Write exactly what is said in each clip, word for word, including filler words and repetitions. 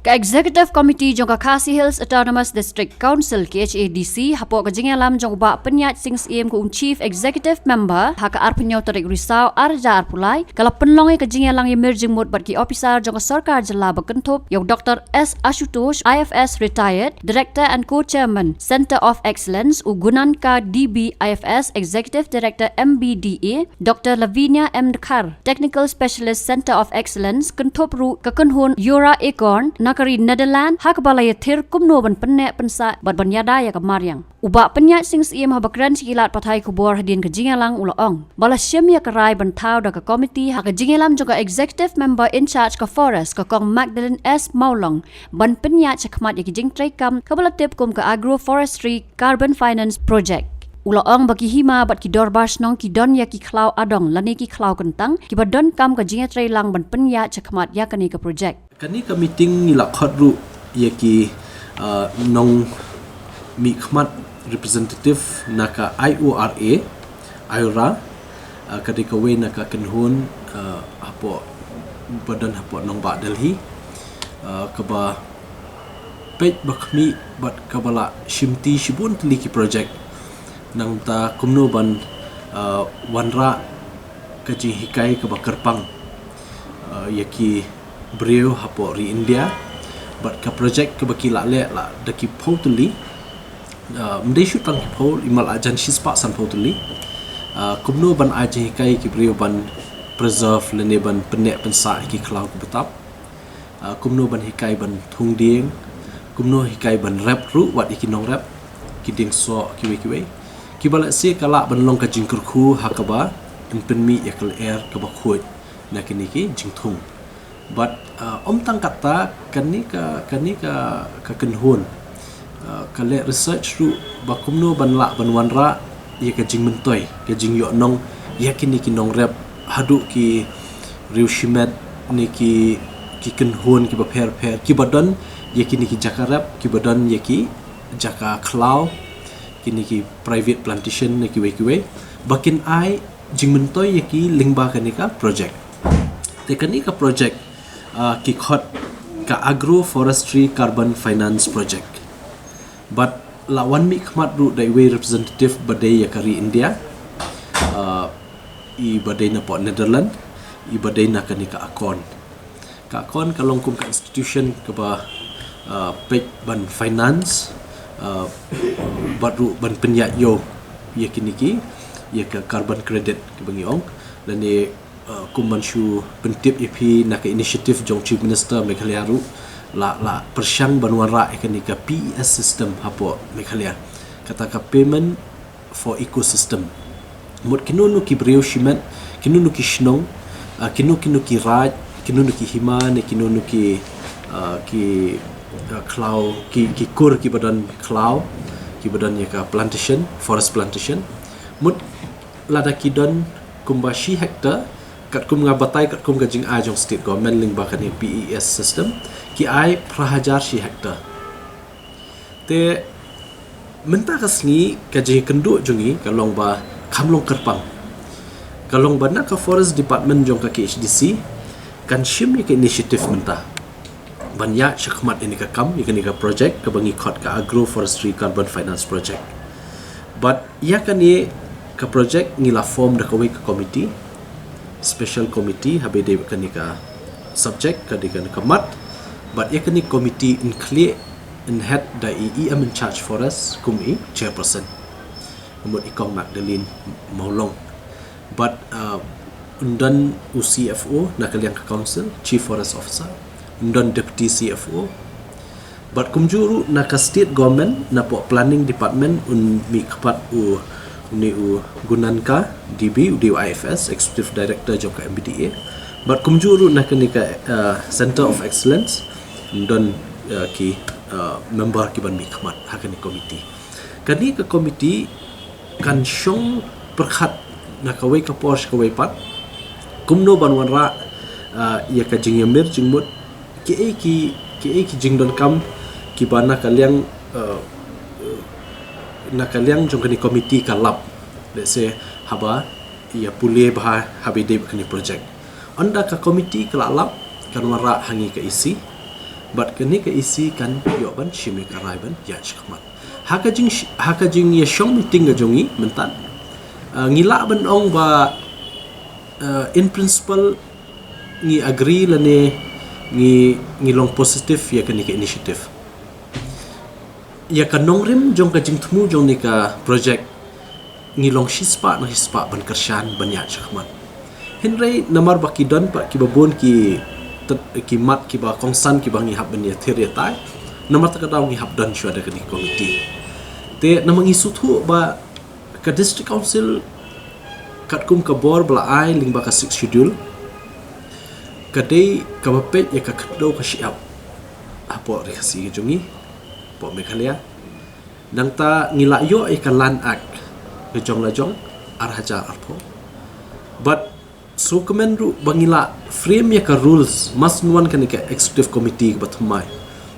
Executive Committee jong ka Khasi Hills Autonomous District Council, K H A D C, hapoh ka jingïalam jong u Bah Pynïaid Sing Syiem kum u Chief Executive Member, ha ka arphew hynñiew tarik Risaw arhajar arphew lai, ka la pynlong ïa ka jingïalang ïamir jingmut bad ki ophisar jong ka sorkar jylla ba kynthup ïa u Doctor S Ashutosh, I F S retired, Director and Co-Chairman, Centre of Excellence, u Gunanka D B, I F S Executive Director, M B D A, Doctor Lavinia M Dkhar, Technical Specialist, Centre of Excellence, kynthup ruh ka kynhun Yora Acorn na ka ri Netherlands, ha kaba la ïathir kumno ban pynneh pynsah bad ban ïada ïa ka mariang. U Bah Pynïaid Sing Syiem, haba kren sha ki lad pathai khubor hadien ka jingïalang, u la ong ba la shim ïa ka rai ban thaw da ka komiti ha ka jingïalam jong ka Executive Member in charge ka Forest, ka Kong Magdalene S Mawlong, ban pynïaid shakhmat ïa ki jingtrei kam kaba la tip kum ka Agroforestry Carbon Finance Project. U la ong ba ki hima bad ki dorbar shnong ki don ïa ki khlaw adong lane ki khlaw kyntang kiba donkam ka jingïatreilang ban pynïaid shakhmat ïa kane ka project. Kane ka meeting ngi la khot ruh ïa ki, uh, nongmihkhmat, representative na ka I O R A, IORA, uh, ka dei kawei na ka kynhun, uh, hapoh, ba don hapoh nongbah Delhi, uh, kaba peit ba khmih bad kaba la shimti shibun tylli ki project. Nangta kumno ban, uh, wanrah ka jinghikai kaba kyrpang, uh, ïa ki briew hapoh ri India, bad ka project kaba ki la leh la da ki phew tylli, uh, ym dei shu tang ki phew, i ma la jan shispah sanphew tylli. Uh, kumno ban ai jinghikai ki briew ban preserve lane ban pynneh pynsah ïa ki khlaw kiba tap. Uh, kumno ban hikai ban thung dieng, kumno hikai ban rep ruh wat ïa ki nongrep, ki dieng soh kiwei kiwei. Kiba la sdang ka lah ban long ka jingkyrkhu ha kaba yn pynmih ïa ka lyer kaba khuid na kine ki jingthung. Bad, uh, ym tang katta, kane ka, kane ka, ka kynhun, uh, ka leh research ruh ba kumno ban lah ban wanrah ïa ka jingmyntoi, ka jingïohnong ïa kine ki nongrep haduh ki riew shimet ne ki, ki kynhun kiba pher pher kiba don ïa kine ki jaka rep, kiba don ïa ki jaka khlaw, kine ki private plantation ne kiwei kiwei, ba kin ai jingmyntoi ïa ki lyngba kane ka project. Te kane ka project, uh, ki khot ka Agroforestry Carbon Finance Project. Bad la wan mihkhmat ruh da iwei representative ba dei ïa ka ri India, uh, i ba dei napoh Netherlands, i ba dei na kane ka ACORN. Ka ACORN ka long kum ka institution kaba, uh, peit ban finance, uh, bad ruh ban pynïaid ïew ïa kine ki, ïa ka carbon credit kiba ngi ong. Lane, uh, kum ban shu pyntip ïa phi, na ka initiative jong Chief Minister Meghalaya ruh la, la pyrshang ban wanrah ïa kane ka P E S system hapoh Meghalaya. Kata ka payment for ecosystem. Mut kino kino ki briew shimet, kino kino ki shnong, uh, kino kino ki raid, kino kino ki hima ne kino kino ki, uh, ki, uh, khlaw, ki, ki kur kiba don khlaw, kiba don ïa ka plantation, forest plantation. Mut lada ki don kumba shi hectare, katkum nga batai, katkum ka jingai jong state government lyngba kane P E S system, ki ai phra hajar shi hectare. Te mynta ka sngi ka jingkynduh jong ngi ka long ba kham long kyrpang. Ka long ba na ka Forest Department jong ka K H A D C kan shim ïa ka initiative mynta ban ïaid shakhmat ïa kane ka kam, ïa kane ka project kaba ngi khot ka Agroforestry Carbon Finance Project. Bad ïa kane ka project ngi la form da kawei ka committee, special committee, haba ïadei bad kane ka subject, ka dei kane ka mat. Bad ïa kane ka committee yn khlieh, yn head da i E M in charge forest kum i chairperson, mut i Kong Magdalene Mawlong. Bad, uh, un don u C F O na ka liang ka council, Chief Forest Officer, un don deputy C F O. Bad kumjuh ruh na ka state government, napoh planning department, un mihkhmat u, une u Gunanka D B, u dei u I F S, executive director jong ka M B D A. Bad kumjuh ruh na kane ka, uh, Centre of Excellence, un don, uh, ki, uh, member kiban mihkhmat ha kane committee. Kane ka committee kan shong pyrkhat na kawei ka por sha kawei pat kumno ban wanrah, uh, ïa ka jingïamir jingmut, kiei ki, kiei ki jingdonkam kiba na ka liang, uh, na ka liang jong kane committee ka lap. Let's say haba ïa pule bha haba ïadei bad kane project. Ynda ka committee ka la lap, kan wanrah ha ngi ka E C. Bad kane ka E C kan ïoh ban shim ïa ka rai ban ïaid shakhmat. Ha ka jing, ha ka jingïashong meeting ka jong ngi mynta, ah, ngi lah ban ong ba, ah, in principle ngi agree lane ngi, ngi long positive ïa kane ka initiative. Ïa ka nongrim jong ka jingthmu jong kane ka project ngi long shispah na shispah ban kyrshan ban ïaid shakhmat. Hynrei namar ba ki don pat kiba bun ki tet-, ki mat kiba kongsan kiba ngi hap ban ïathir ïatai. Namar kata ka daw ngi hap don shuwa da kane ka komiti. Te namar ngi sngewthuh ba ka District Council katkum ka bor ba la ai lyngba ka Sixth Schedule ka dei kaba peit ïa ka khyndew ka shyiap hapoh Ri Khasi ka jong ngi, hapoh Meghalaya. Nangta ngi la ïoh ïa ka Land Act ka jong la jong ar hajar arphew. Bad sngewkmen ruh ba ngi la frame ïa ka rules, mas nwan kane ka executive committee kaba thymmai.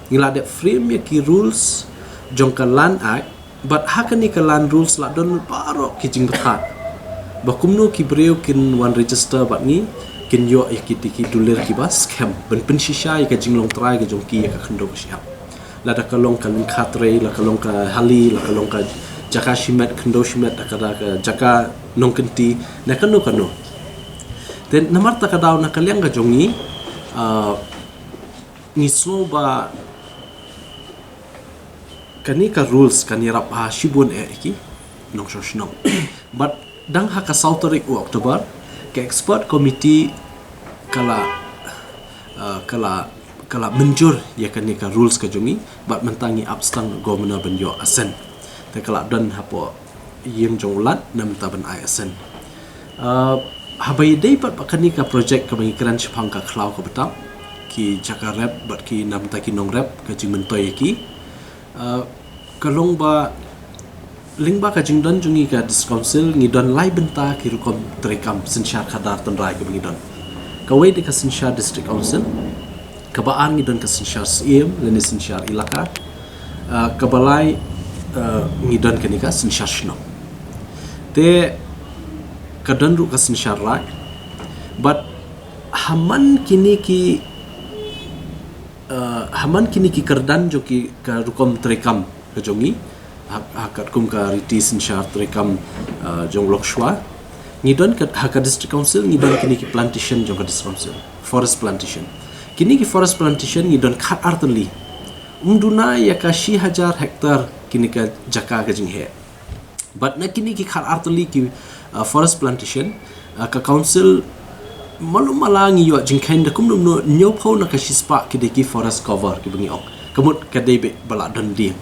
Ngi la dep frame ïa ki rules jong ka Land Act, bad ha kane ka land rules la don baroh ki jingbthah ba kumno ki briew kin wan register bad ngi, kin ïoh ïa kiti ki dulir kiba skhem ban pynshisha ïa ka jinglong trai ka jong ki ïa ka khyndew ka shyiap. Lada ka long ka lyngkha trei, la ka long ka hali, la ka long ka jaka shimet, khyndew shimet, da ka, da ka jaka nongkynti, na kano kano. Te namar kata ka daw na ka liang ka jong ngi, ah, ngi sngew ba kane ka rules kan ïarap ha shibun eh ki nongshong shnong. Bad dang ha ka saw tarik u October, ka expert committee ka la, ah, ka la, ka la mynjur ïa kane ka rules ka jong ngi, bad mynta ngi ap sdang Governor ban ïoh assent. Te ka la don hapoh ïing jong u Lat na mynta ban ai assent. Ah, haba ïadei pat ba kane ka project kaba ngi kren shaphang ka khlaw ka btap, ki jaka rep bad ki na mynta ki nongrep, ka jingmyntoi ïa ki. Ah, ka long ba lyngba ka jingdon jong ngi ka District Council ngi don lai bynta ki rukom treikam synshar khadar tynrai kaba ngi don. Kawei dei ka synshar District Council, kaba ar ngi don ka synshar Syiem lane synshar Elaka, ah, kaba lai, ah, ngi don kane ka synshar shnong. Te ka don ruh ka synshar raid. Bad ha man kine ki, ah, ha man kine ki kyrdan jong ki ka rukom treikam ka jong ngi, ha, ha katkum ka riti synshar treikam, ah, jong longshuwa. Ngi don ka, ha ka District Council ngi don kine ki plantation jong ka District Council, forest plantation. Kine ki forest plantation ngi don khat ar tylli. Ym duna ïa ka shi hajar hektar kine ka jaka ka jingheh. Bad na kine ki khat ar tylli ki, ah, forest plantation, ah, ka council malu mala ngi ïoh jingkheiñ da kumno kumno hynñiewphew na ka shispah ki dei ki forest cover kiba ngi ong. Ka mut ka dei beit ba la don dieng.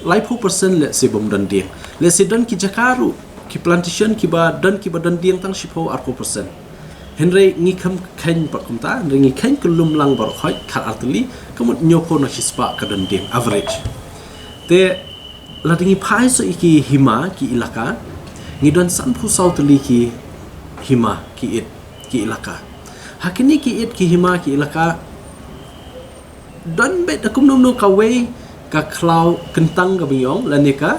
Laiphew percent lehse bym don dieng. Lehse don ki jaka ruh, ki plantation kiba don, kiba don dieng tang shiphew arphew percent. Hynrei ngi khlem kheiñ pat kumta, hynrei ngi kheiñ kyllum lang baroh khoit khat ar tylli, ka mut hynñiewphew na shispah ka don dieng average. Te lada ngi phai sa ïa ki hima ki elaka, ngi don sanphew saw tylli ki hima ki it ki elaka. Ha kine ki it ki hima ki elaka, don beit da kumno kumno kawei ka khlaw kyntang kaba ngi ong, lane ka,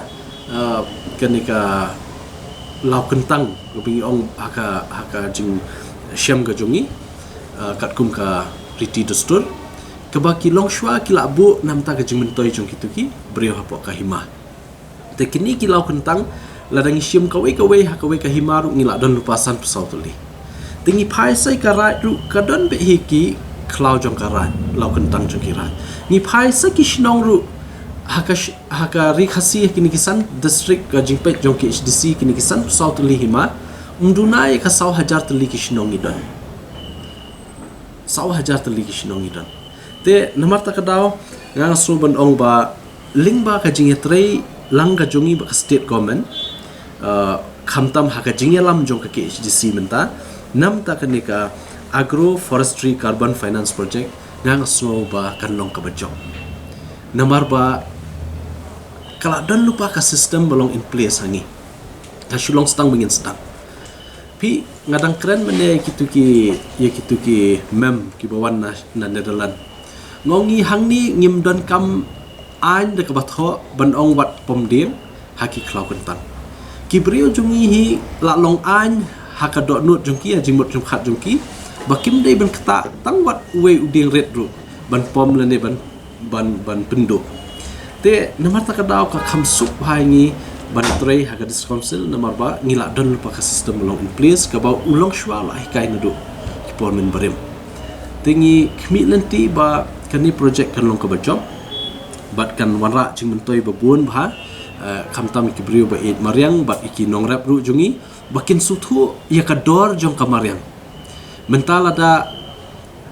ah, kane ka law kyntang kaba ngi ong ha ka, ha ka jingshem ka jong ngi, ah, katkum ka riti dustur, kaba ki longshuwa ki la buh na bynta ka jingmyntoi jong kito ki briew hapoh ka hima. Te kine ki law kyntang, lada ngi shim kawei kawei ha kawei ka hima ruh ngi la don lypa sanphew saw tylli. Te ngi phai sa ïa ka raid ruh ka don beit hi ki khlaw jong ka raid, law kyntang jong ki raid. Ngi phai sa ki shnong ruh ha ka sh-, ha ka Ri Khasi ha kine ki san district ka jingpeit jong ki H D C kine ki sanphew saw tylli hima, ym duna ïa ka saw hajar tylli ki shnong ngi don. Saw hajar tylli ki shnong ngi don. Te namar kata ka daw nga nga sngew ban ong ba lyngba ka jingïatrei lang ka jong ngi bad ka state government, ah, khamtam ha ka jingïalam jong ka K H D C mynta, na bynta kane ka Agro Forestry Carbon Finance Project, nga nga sngew ba kan long kaba jop. Namar ba ka la don lypa ka system ba long in place ha ngi. Ka shu long sdang ba ngin sdang. Phi, nga dang kren mynne ïa kito ki, ïa kito ki mem kiba wan na, na Netherlands. Nga ong ngi hangne ngim donkam aiñ da kaba thoh ban ong wat pom dieng ha ki khlaw kyntang. Ki briew jong ngi hi la long aiñ ha ka dohnud jong ki, ha jingmut jingpyrkhat jong ki, ba kim dei ban ktah tang wat uwei u dieng rit ruh. ban pom lane ban, ban, ban pynduh. Te namar kata ka daw ka kham suk bha ïa ngi ban trei ha ka District Council namar ba ngi la don lypa ka system long in place kaba u longshuwa u la hikai naduh ki por mynbarim. Te ngi khmih lynti ba kane project kan long kaba jop bad kan wanrah jingmyntoi ba bun bha, eh, khamtam ïa ki briew ba ïeit mariang bad ïa ki nongrep ruh jong ngi ba kin sngewthuh ïa ka dor jong ka mariang. Mynta lada,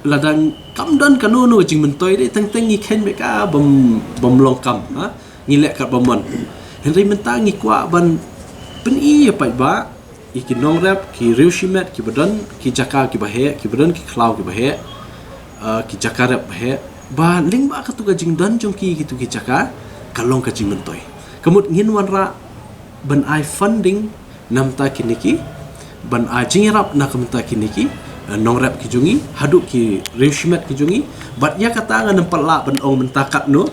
lada kam don kano kano ka jingmyntoi de, teng teng ngi kheiñ beit ka bym, bym long kam, ha? Ngi leh katba mon. Hynrei mynta ngi kwah ban pyni ïa paidbah, ïa ki nongrep, ki riewshimet kiba don ki jaka kiba heh, kiba don ki khlaw kiba heh, eh, ki jaka rep ba heh, ba lyngba katu ka jingdon jong ki ïa kitu ki jaka, ka long ka jingmyntoi. Ka mut ngin wanrah ban ai funding na ka bynta kine ki, ban ai jingïarap na ka bynta kine ki, eh, nongrep ki jong ngi, haduh ki riewshimet ki jong ngi, bad ïa kata ngan ym pat lah ban ong mynta katno,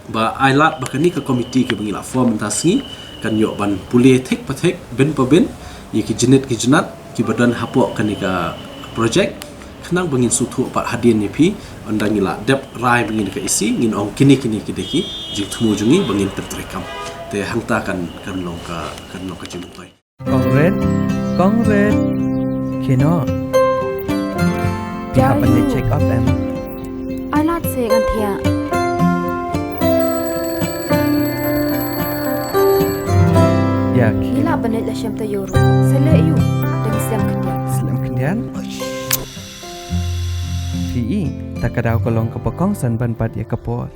ba ai lad ba kane ka komiti kaba ngi la form mynta sngi, kan ïoh ban pule thik pa thik, byn pa byn, ïa ki jnit ki jnat, kiba don hapoh kane ka project, khnang ba ngin sngewthuh pat hadien ïa phi, ynda ngi la dep rai ba ngin ka isi, ngin ong kine kine ki dei ki jingthmu jong ngi ba ngin pyntreikam. Te hangta kan, kan long ka, kan long ka jingmyntoi. Kong Rit, Kong Rit. Khie noh. Phi hap ban leit check up em? Ai lad se ngan thiah. Ïa, khie. Ngi lah ban leit la shem taïew ruh. Sa leh aïu? Dang slem khyndiat. Slem khyndiat? Phi i, ta ka daw ka long kaba kongsan ban bat ïa ka por.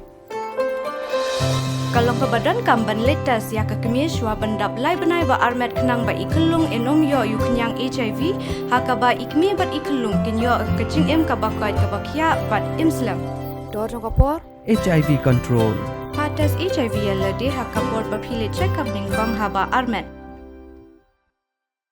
Ka long kaba donkam ban leit test ïa ka kmie shuwa ban dap lai bnai ba armet khnang ba i khyllung in ym ïoh ïa u khñiang H I V, ha kaba i kmie bad i khyllung kin ïoh ka jingim kaba koit kaba khiah bad im slem. Dor jong ka por. H I V control. Pha test H I V ïa lade ha ka por ba phi leit check up nyngkong haba armet.